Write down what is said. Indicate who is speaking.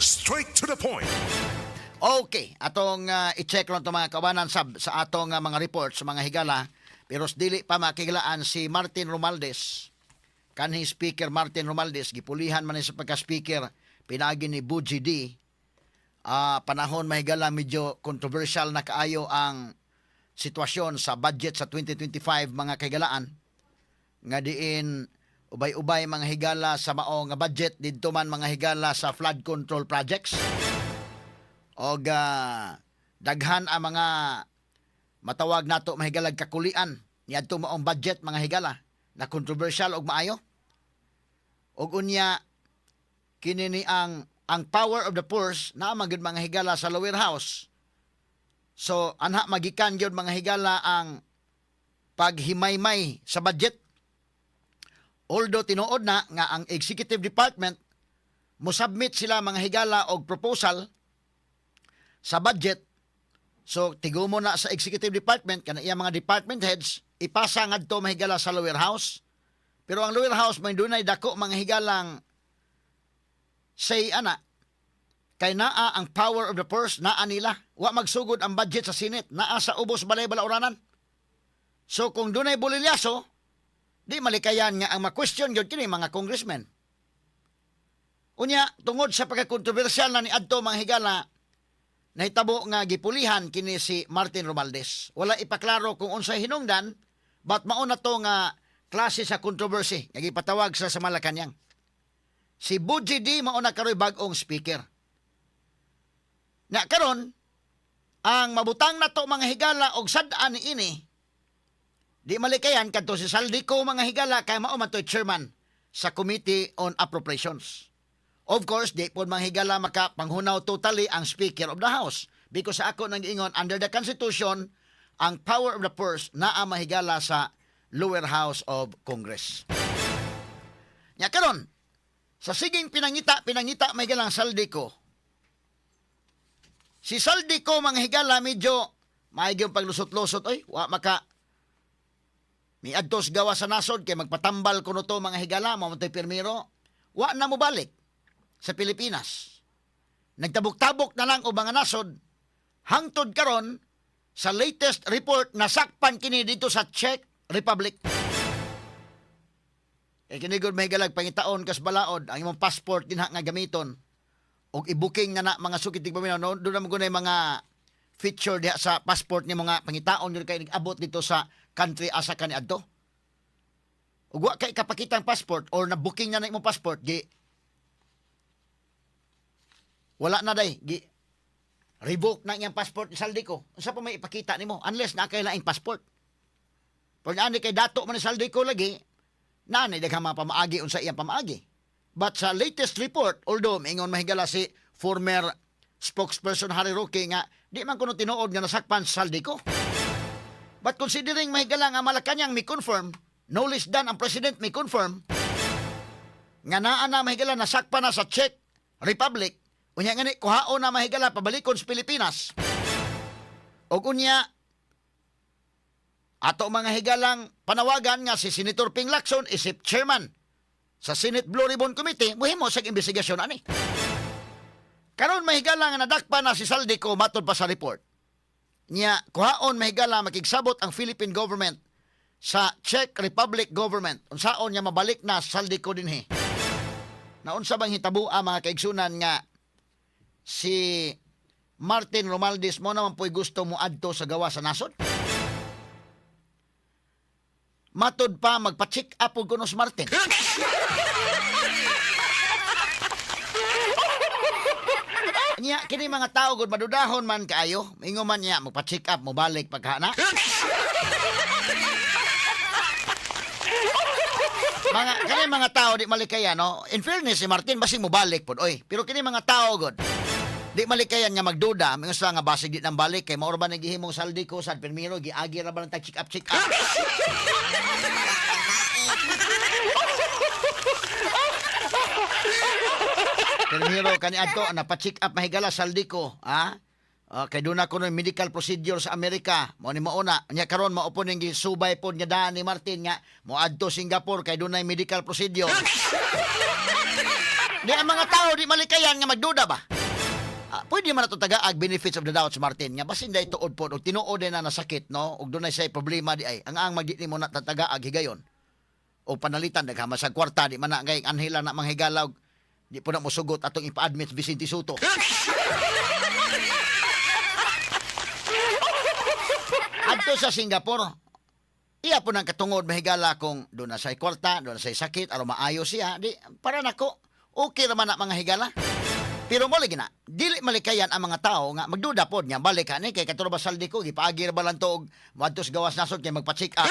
Speaker 1: Straight to the point.
Speaker 2: Okay, atong i-check lang to, mga kabanan, sab sa atong mga reports sa mga higala, pero dili pa makigalaan si Martin Romualdez. Kanhi Speaker Martin Romualdez, gipulihan man ni sa pagka-speaker pinaagi ni Bojie Dy. Panahon, mahigala, medyo controversial na kaayo ang sitwasyon sa budget sa 2025, mga kahigalaan, nga diin ubay-ubay, mga higala, sa mao nga budget didto man, mga higala, sa flood control projects og daghan ang mga matawag nato, mahigalag, kakulian niadto maong budget, mga higala, na controversial og maayo. Og unya kini ni ang power of the purse naa man gyud, mga higala, sa lower house. So anha magikan gyud, mga higala, ang paghimaymay sa budget, although tinuod na nga ang executive department mo submit sila, mga higala, og proposal sa budget. So tigumo na sa executive department kana iya mga department heads, ipasa ngadto, mahigala, sa lower house. Pero ang lower house may dunay dako, mga higalang, say ana kay naa ang power of the purse, naa nila. Wa magsugod ang budget sa Senate, naa sa ubos balay balauranan. So kung dunay bolilyaso, di malikayan nga ang ma-question gyud kini mga congressmen. Unya tungod sa pagkakontrobersyal na ni adto, mga higala, nahitabo nga gipulihan kini si Martin Romualdez. Wala ipaklaro kung unsay hinungdan, but mao na to nga klase sa controversy nga gipatawag sa Malacanang. Si Bojie Dy mao na karoy bag-ong speaker. Na karon ang mabutang na to, mga higala, og sad-an ni ini, di malikayan kadto si Zaldy Co, mga higala, kay mao man to'y chairman sa Committee on Appropriations. Of course, di po, mga higala, makapanghunaw totally ang Speaker of the House. Because sa ako nang ingon, under the Constitution, ang power of the purse naa, mahigala, sa lower house of Congress. Nya karon, sa siging pinangita, pinangita may galang Zaldy Co. Si Zaldy Co, mga higala, medyo maigi yung paglusot-lusot, oy, wa maka miadto sa gawa sa nasod kay magpatambal kuno to, mga higala, mao man to'y pirmiro, wa na mobalik sa Pilipinas. Nagtabok-tabok na lang og mga nasod hangtod karon, sa latest report, nasakpan kini dito sa Czech Republic. Eh kini gud, mahigalag, pangitaon kas balaod ang imong passport dinha nga gamiton og i-booking na na, mga sukit tigpaminaw, no, doon na mo gunay mga feature diha sa passport ni mga pangitaon yun kay nag-abot dito sa country asa ka ni adto. Ug wa kay kapakitang passport or na booking na na imong passport, gi wala na day, gi revoke na iyang passport ni Zaldy Co. Unsa pa may ipakita nimo unless na kay laing passport? Pag ani kay dato man ni Zaldy Co lagi, naa ni daghang mga pamaagi unsa iyang pamaagi. But sa latest report, although maingon, mahigala, si former spokesperson Harry Roque nga di man kuno tinuod nga nasakpan sa Zaldy Co. But considering, mahigala, nga Malacanang may confirm, no less than ang president may confirm nga naa na, mahigala, nasakpan na sa Czech Republic, unya ngani kuhaon na, mahigala, pabalikon sa Pilipinas. Og unya ato, mga higalang, panawagan nga si Senator Ping Lacson isip chairman sa Senate Blue Ribbon Committee muhimo sa investigasyon ani. Karon, mahigala, nga nadakpan na si Zaldy Co matod pa sa report. Nya kuhaon, mahigala, makigsabot ang Philippine government sa Czech Republic government unsaon nga mabalik na Zaldy Co dinhi. Naunsa bang hitabo ang mga kaigsunan nga si Martin Romualdez mo naman po'y gusto mo adto sa gawa sa nasod? Matod pa, magpa-check up og kuno si Martin. Nya kini mga tao gud madudahon man kaayo. Ingon man niya magpa-check up, mobalik pagkana. Mga kini mga tao di malikayan, no. In fairness, si Martin basig mobalik pod oy. Pero kini mga tao gud di malikayan nga magduda, mingon sila nga basig di nang balik kay mao ra ba nagihimong Zaldy Co sa permiro, giagi ra ba ng tag check up, check up. Permiro kani adto napa-check up, mahigala, Zaldy Co, ha? Kay doon ako ng medical procedure sa Amerika. Mao ni mauna. Nya karon mao po ning gisubay pod nga daan ni Martin nga moadto Singapore kay dunay medical procedure. Di ang mga tao di malikayan nga magduda ba? Ah, pwede man nato tagaag benefits of the doubt si Martin nga basin day tuod pod og tinuod din na nasakit, no, og dunay say problema di ay ang magdi nimo na tatagaag higayon o panalitan daghan man sa kwarta, di man na kay anhela na manghigala og di po na mosugot atong ipa-admit Vicente Soto. Adto sa Singapore, iya po nang katungod, mahigala, kung doon na sa'y kwarta, doon na sa'y sakit, aron maayo siya, di, para nako, okay raman na, mga higala. Pero mo lagi na, dili malikayan ang mga tao nga magduda pod nga balik ani kay katuro ba saldi ko gipaagi ra ba lang to og moadto sa gawas nasod kay magpa-check up.